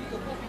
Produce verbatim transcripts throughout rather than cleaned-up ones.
站住！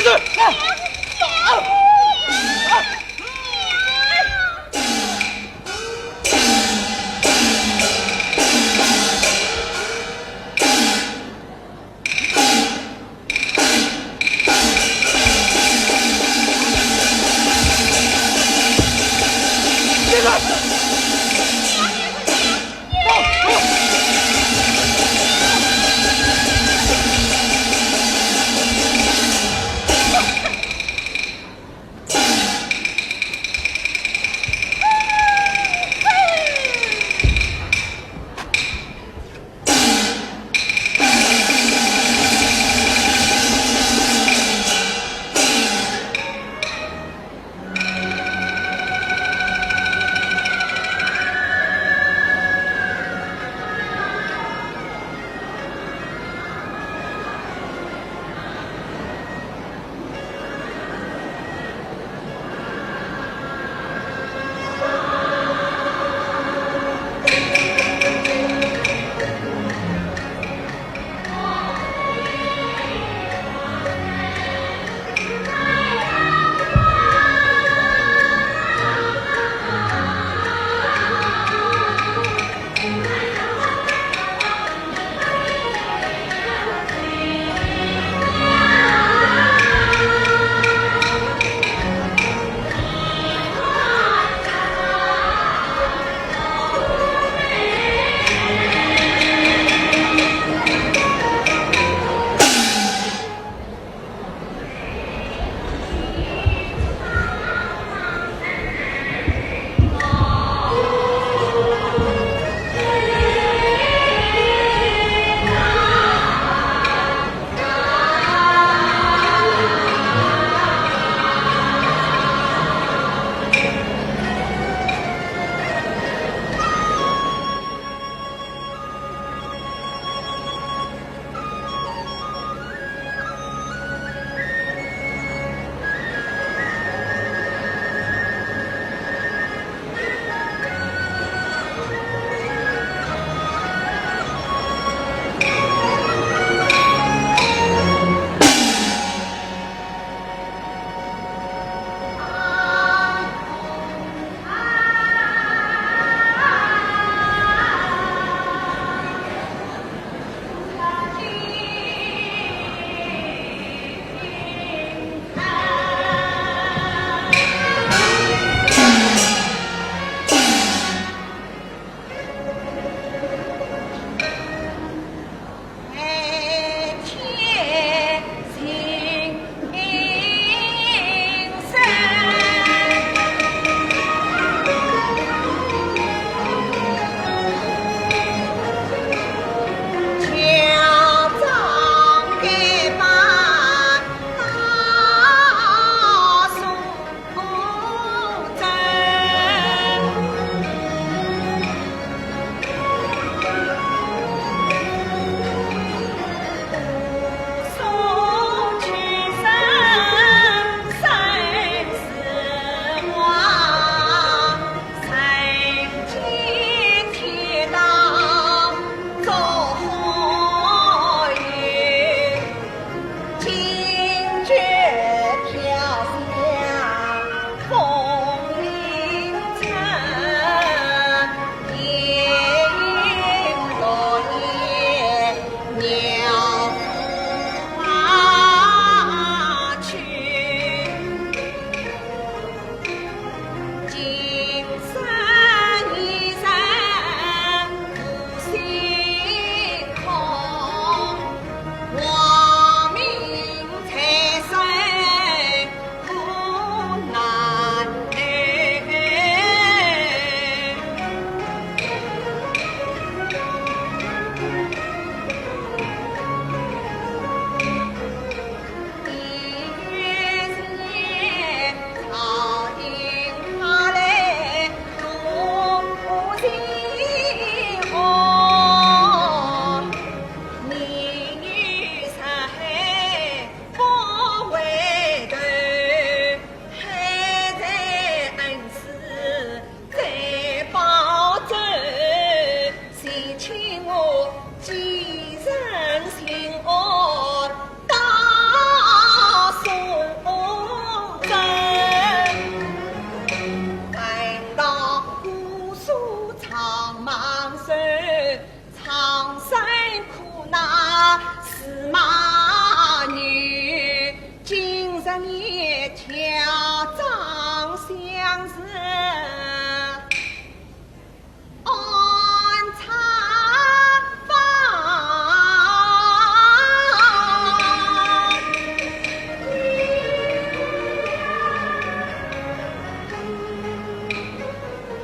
站住！一条长相思，暗插房。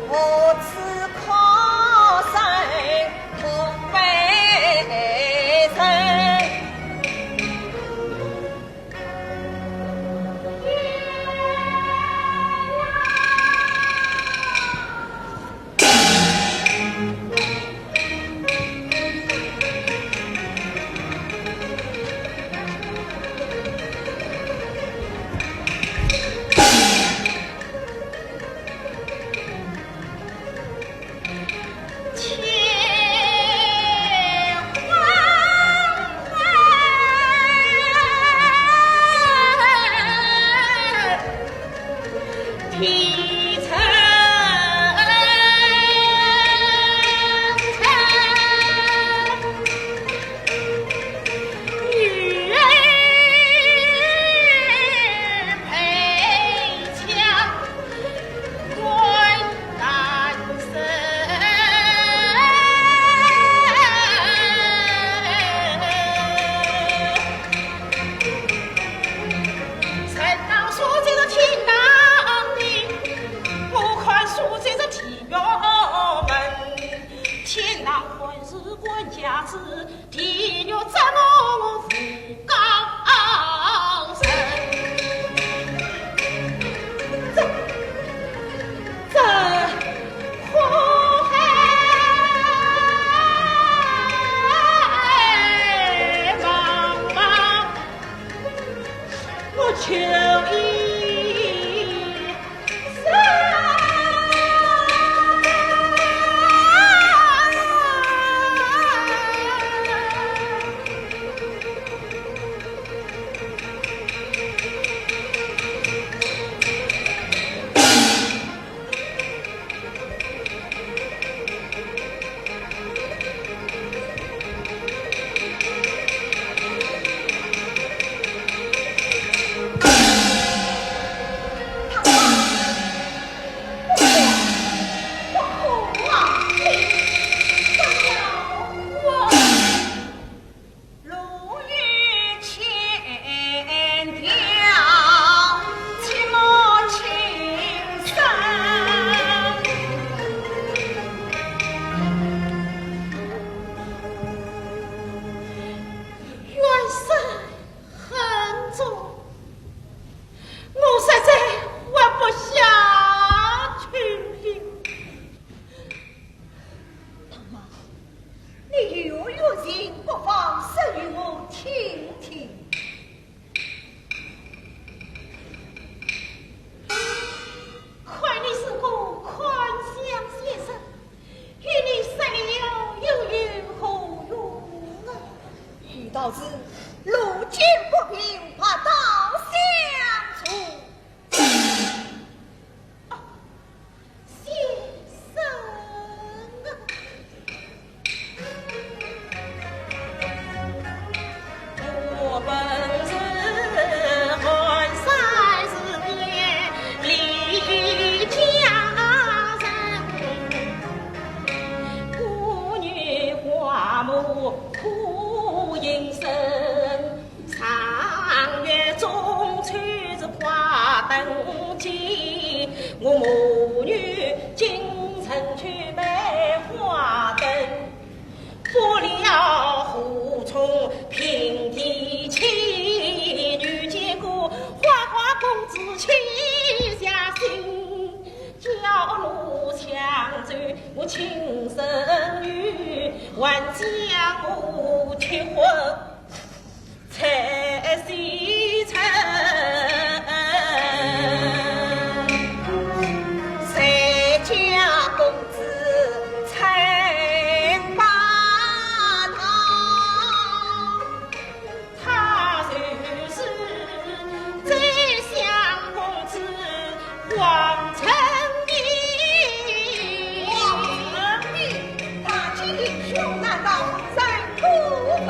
何此可生同悲人？ 路有千条，寂寞情深。冤深恨重，我实在活不下去了。 大妈，你有冤情，不妨说与我听听。亏你是个宽乡先生，与你说了又有何用啊？有道是路见不平，拔刀相助。 先生啊。王成民，大秦英雄难道在孤坟？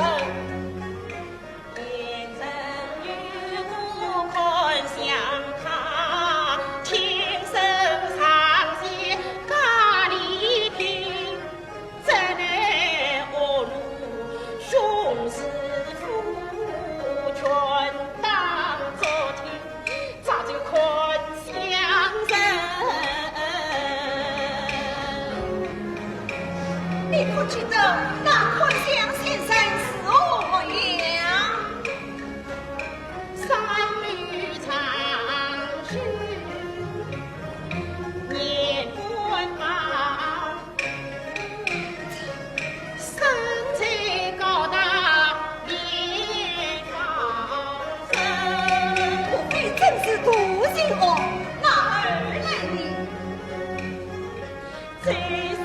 知道那款相先生是何样？三日长须，年关高，身材高大，面貌生。莫非真是杜兴哦？那二来呢？ 走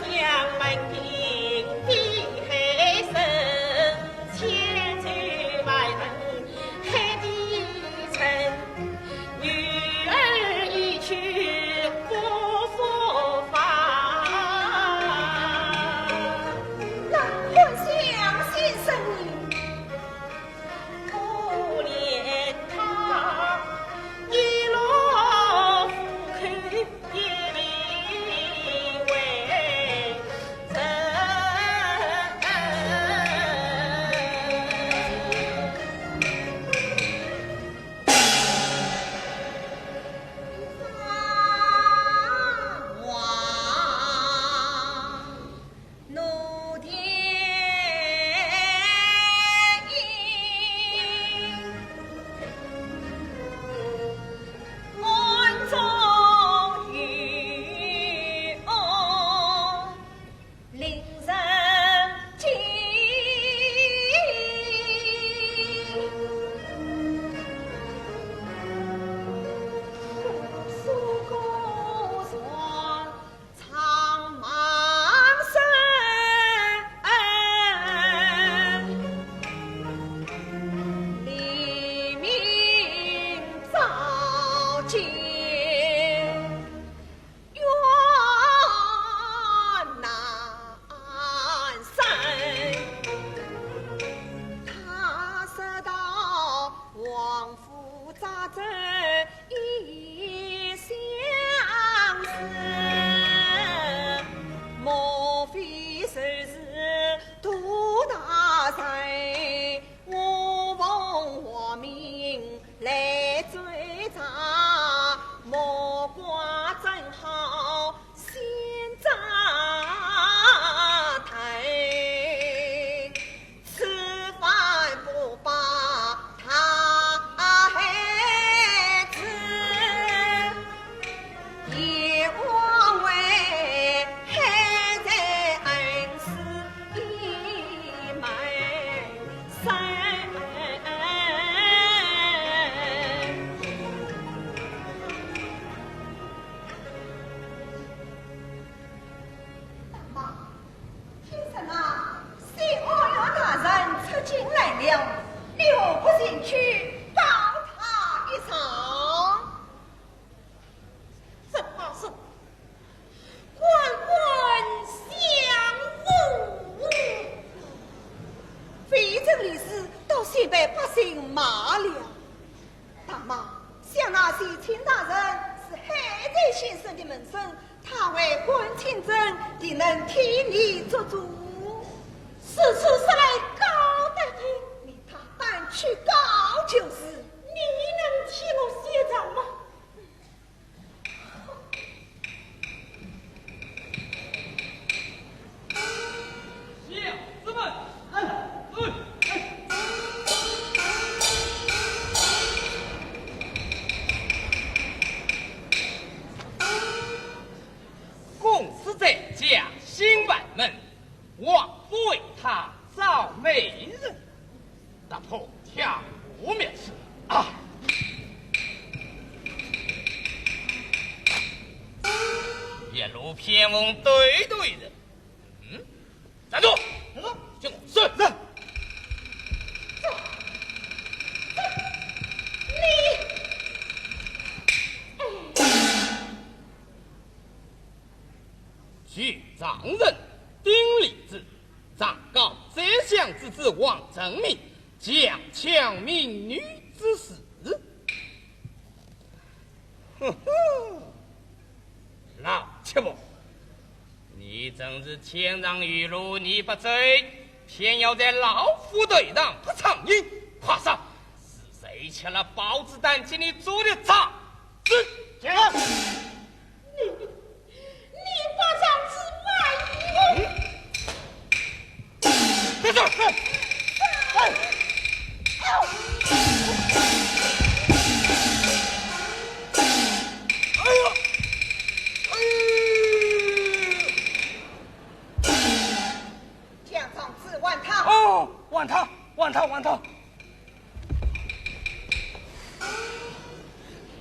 向门庭碧海深，千秋万代海底沉。女儿一去不复返。那款相先生呢？可怜他一落夫妻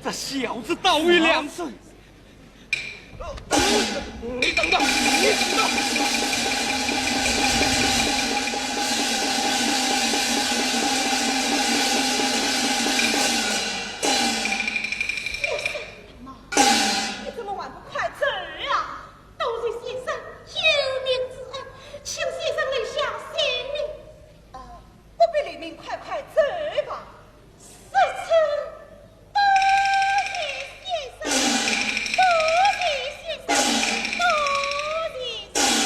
这小子倒有两手。你等着，你等着。先生，你怎么还不快走啊？多谢先生救命之恩，请先生留下姓名。啊，不必留名，快快走吧。 是，是，多谢先生，多谢先生，多谢先生。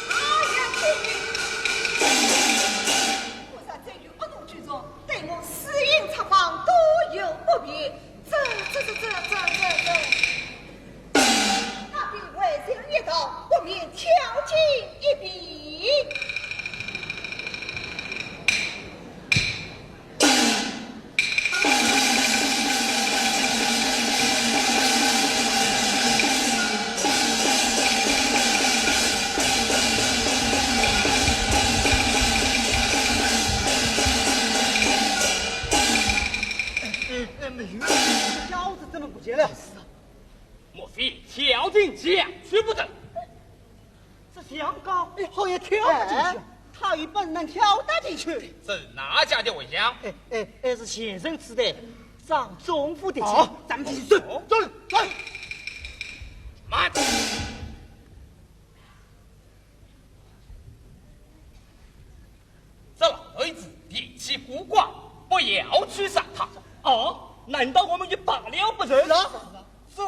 哎呀，救命！菩萨这有恶毒之中，对我私隐察访，多有不便。这，这，这，这，这，这，这，那便为小一道，不免挑拣一遍。 哎，哎，没有，这小子怎么不见了？莫非跳进江去不成？这墙高，哎，好也跳不进去。哎，他有本事能跳得进去。这哪家的围墙？哎，哎，哎，是前身时代掌总府的墙。好，咱们进去。走，走，走。慢！这老头子脾气古怪，不要去杀他。哦，难道我们也罢了不成？是啊。这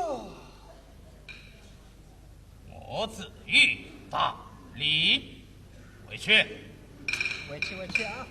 我自有道理。回去。回去，回去啊。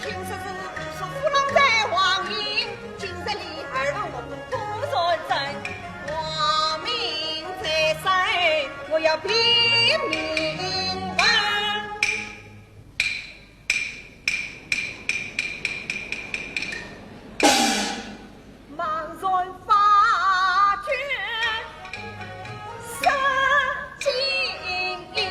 听说是叔父老在王营，今日里儿我们不传真。王命在身，我要禀明王。 忙传法卷，杀金印。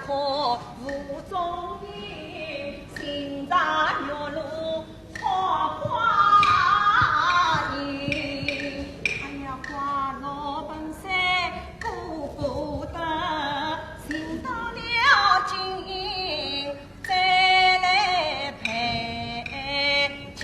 可无踪影，寻常月落花花影。哎呀，花落盆栽顾不得，寻到了金银再来配金。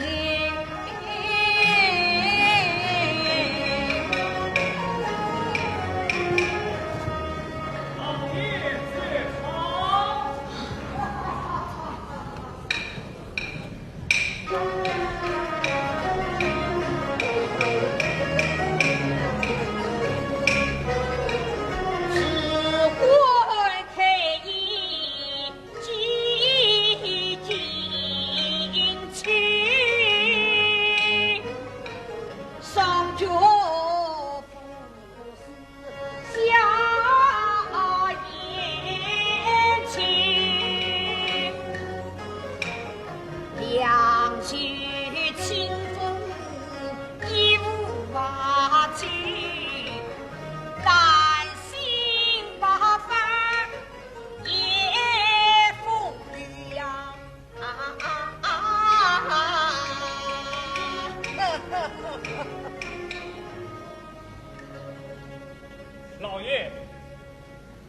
老爷，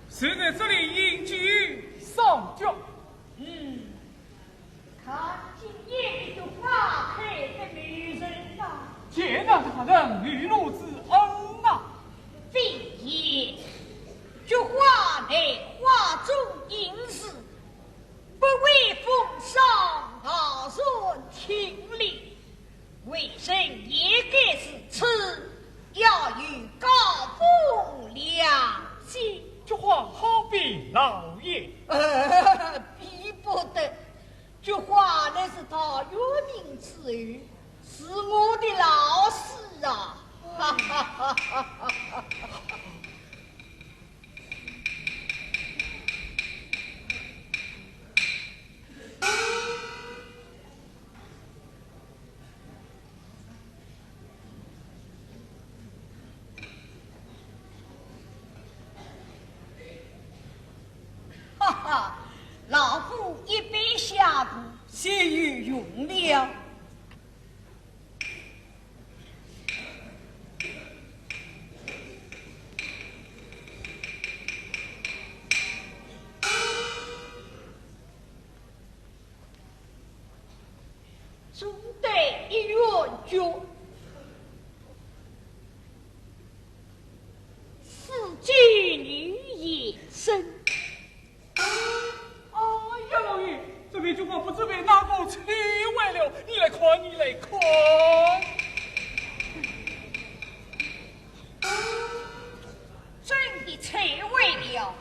谁在这里饮酒赏月？嗯，看今夜的花开的迷人呐。见到大人，有劳之恩呐。非也，月花乃花中饮时， 不为风霜，傲然清丽。为人也该如此，要有高风亮节。这话好比老爷。呃，比不得，这话乃是陶渊明之语，是我的老师啊。哈哈哈哈哈。 哈哈，老夫一杯下肚，是有用了。 终得一圆觉，四季女也生。哎呀，老爷，这杯酒花不知被哪个吹坏了，你来看，你来看。真的吹坏了，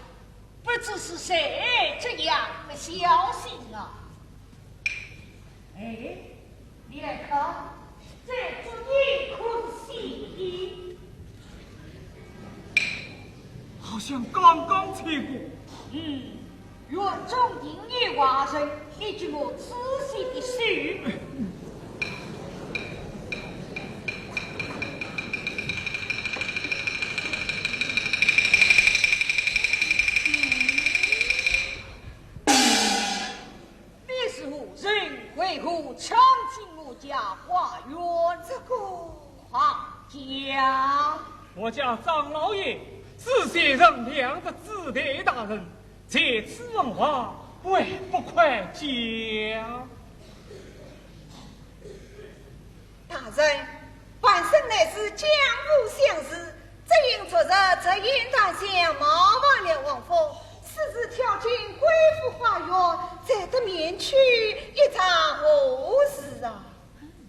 不知是谁这样不小心啊？ 哎，你来看，这竹叶可是新的？好像刚刚吹过。嗯，园中定有外人，你替我仔细的数。 你是何人？为何闯进我家花园？这个……话讲。我家张老爷是前任两浙知县大人，在此问话，还不快讲？大人， 晚生乃是江湖乡试，只因昨日直言谈笑冒犯了王府，私自跳进贵府花园，才得免去一场祸事啊。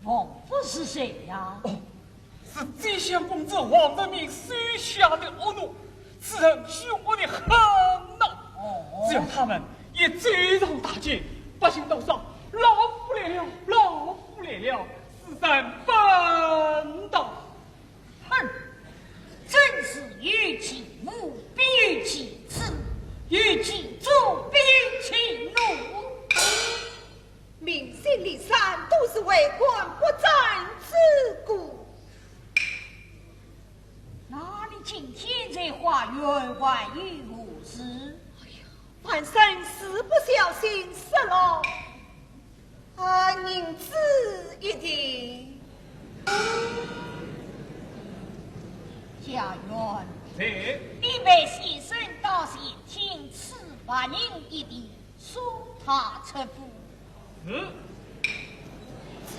王府是谁呀？哦，是宰相公子王人民手下的恶奴，此人凶恶得很呐。哦。只要他们一走上大街，百姓都说：“老夫来了，老夫来了。”四散奔逃。 哼，真是有其父必有其子，有其主必有其奴。民心离散都是为官不正之故。那你今天在花园还有何事？哎呀，晚生是不小心失落，呃，银子一锭。家院，是。你陪先生到前厅取白银一锭，送他出府。是。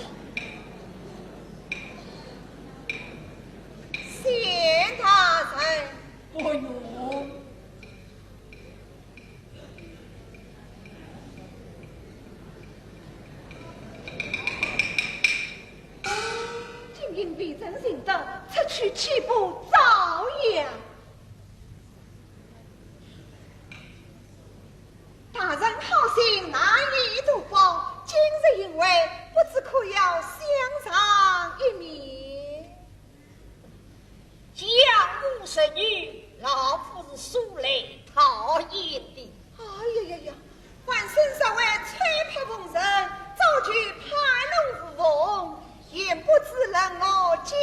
谢大人。不用。 金银未曾寻得，出去岂不遭殃？大人好心难以图报，今日行为不知可要相偿一面？ 江湖术语，老夫是素来讨厌的。哎呀呀呀，晚生实为吹破红尘，早就盘龙舞凤，也不知冷落江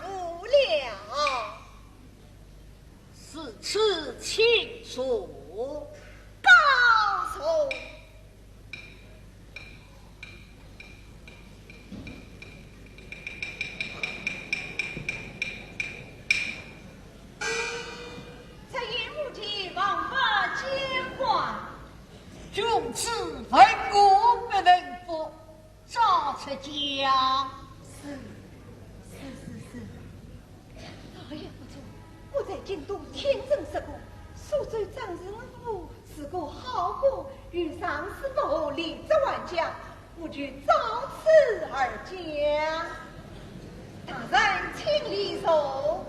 湖了。如此请坐。告坐。 出言无忌，王法监管。君子闻过不问不，早出讲。是，是，是，是。哎呀，不错，我在京都听人说过，苏州张氏府 是个好官，与上司不和，离职还乡，我就照此而讲。大人请里坐。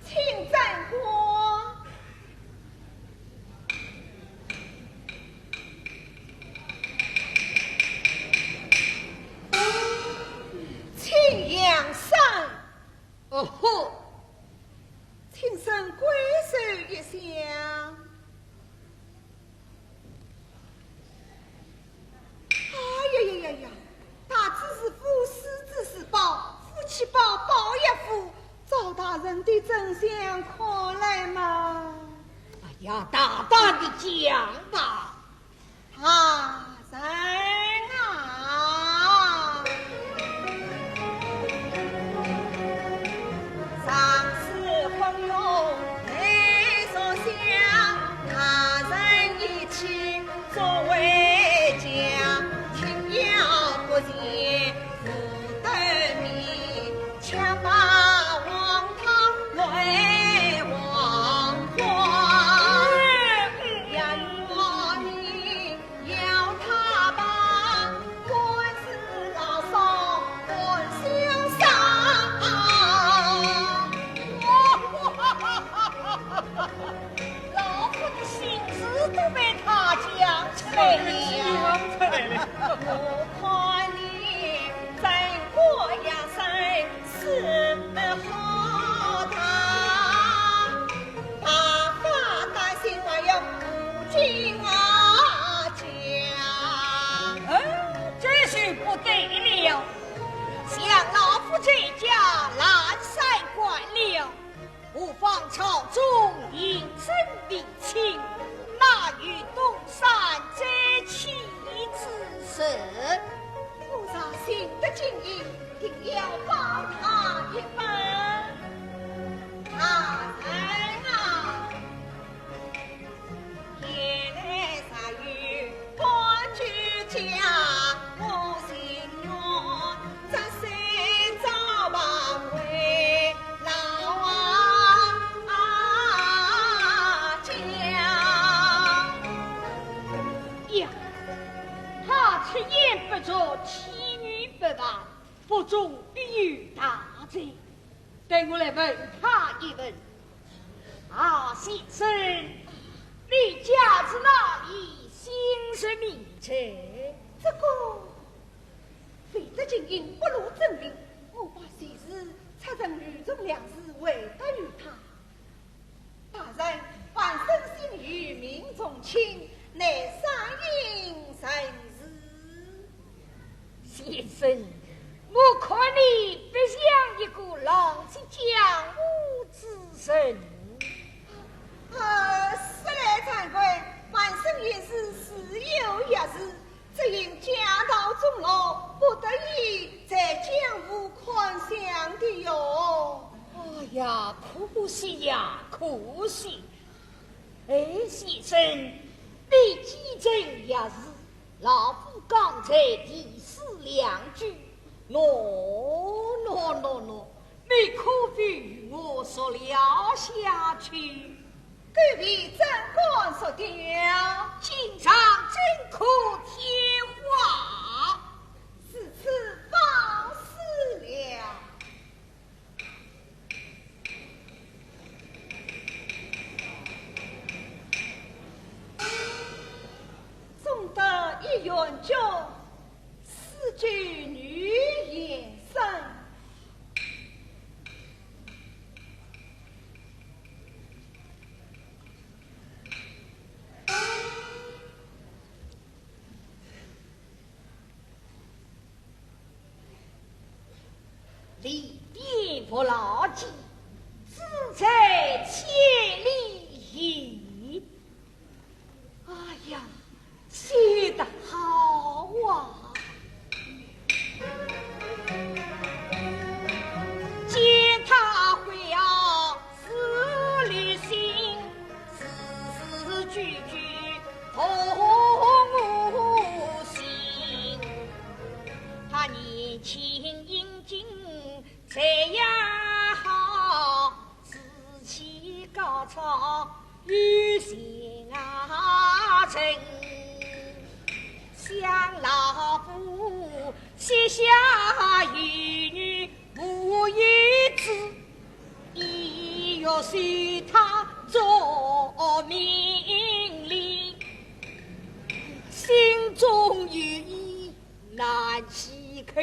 请正官。 请养伤。哦吼。请伸贵手一相。哎呀呀呀呀，大字是福，四字是宝，福气宝，宝也福，照大人的真相看来嘛。哎呀，大胆地讲吧。 大人啊，上司昏庸，内所想，大人义气作为讲，轻要不见，不得明。 强把王堂为王法，要与我你要他吧，官司牢骚官休伤。老夫的心事都被他讲出来了。讲出来了。我看你 真个呀，真是好大，白发单心还要顾及我家。嗯，这就不对了。想老夫这家烂三官了， 何妨朝中应征提亲，哪有东山再起之日？我若寻得金印，定要报答一番。大人啊， 呀，他出言不着，其语不凡，腹中必有大罪。 待我来问他一问。啊，先生，你家住哪里？姓甚名谁？这个，未得金印不露真名，我把喜事出人于众两字回答于他。大人，晚生姓于，名仲卿，乃山阴人氏。 先生，我看你不像一个老江湖之人。呃，实来惭愧，晚生也是自幼学士，只因家道中落，不得已在江湖看相的哟。哎呀，可惜呀，可惜！哎，先生，你既然学士，老夫刚才提示两句，喏，喏，喏，喏，你可否与我说了下去？狗皮怎敢说的呀？今上怎可添话？如此方是了。总得一员中，四句女言声。 离别不牢记，志在千里也。哎呀，写得好啊！见他回啊，字里行，字字句句 同我心。他年轻英俊才也好，志气高超有前程。想老夫膝下有女无有子， 意欲许他做名利，心中有意难启口。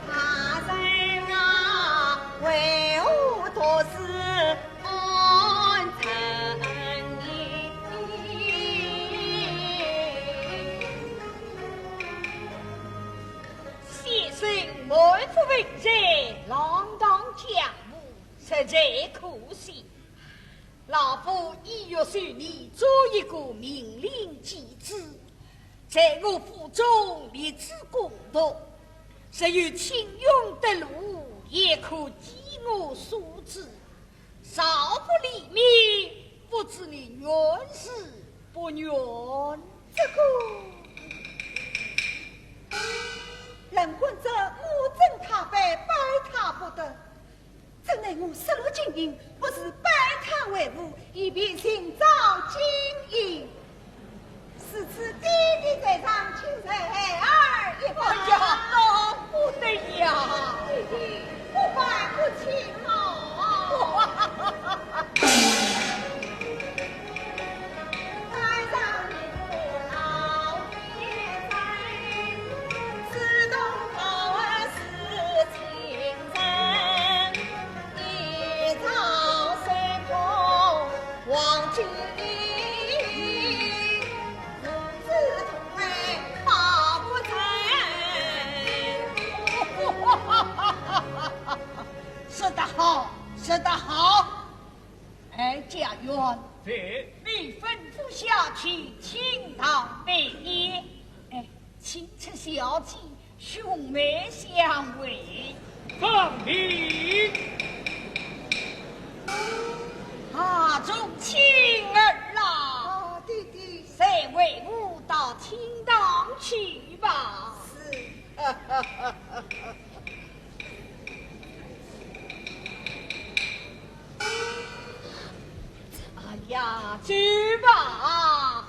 他人啊，为何独自安沉吟？ 先生满腹文才，浪荡江湖，实在可惜。老夫意欲收你做一个名伶继子，在我府中立志攻读，若有青云得路，也可寄我所之。 少不离名，不知你愿是不愿？这个，冷棍这我怎他办，拜他不得。怎奈我失落金印，不知拜他为父，以便寻找金印。 如此爹爹在上，请受孩儿一拜。哎呀，老不得呀！爹爹，不敢不请哦。说得好，说得好。哎，家院。是。你吩咐下去，请堂拜见。哎，请出小姐，兄妹相会。放礼。啊，众亲儿啦。啊，爹爹。随为父到厅堂去吧。是。 哎呀，去吧。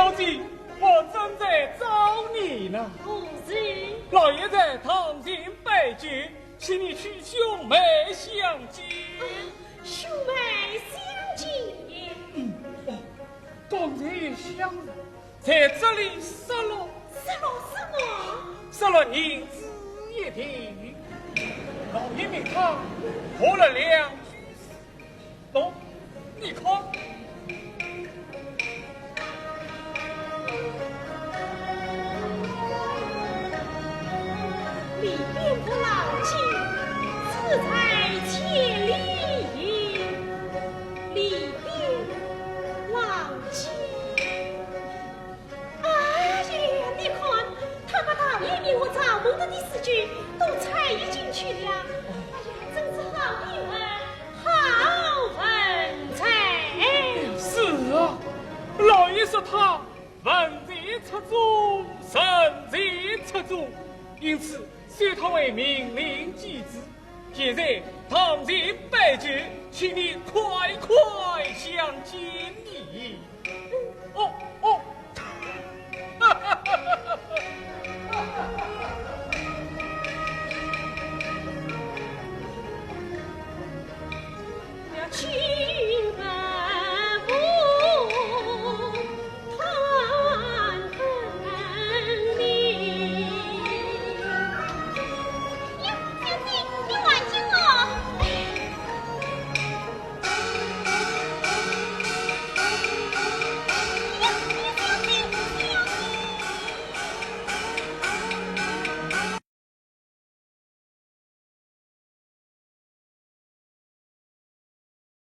小姐，我正在找你呢。何事？老爷在堂前拜酒，请你去兄妹相见。啊，兄妹相见？嗯，哦，刚才也想了，在这里失落。失落什么？失落银子一锭。老爷命他和了两句诗。 喏，你看。里边不牢记，此在千里也。里边牢记。 哎呀，你看，他把陶渊明和赵孟德的诗句都猜进去了。哎呀，真是好品文，好文才。是啊，老爷说他文才出众，人才出众，因此收他为名伶继子。现在堂前拜酒，请你快快相见。 哦，哦。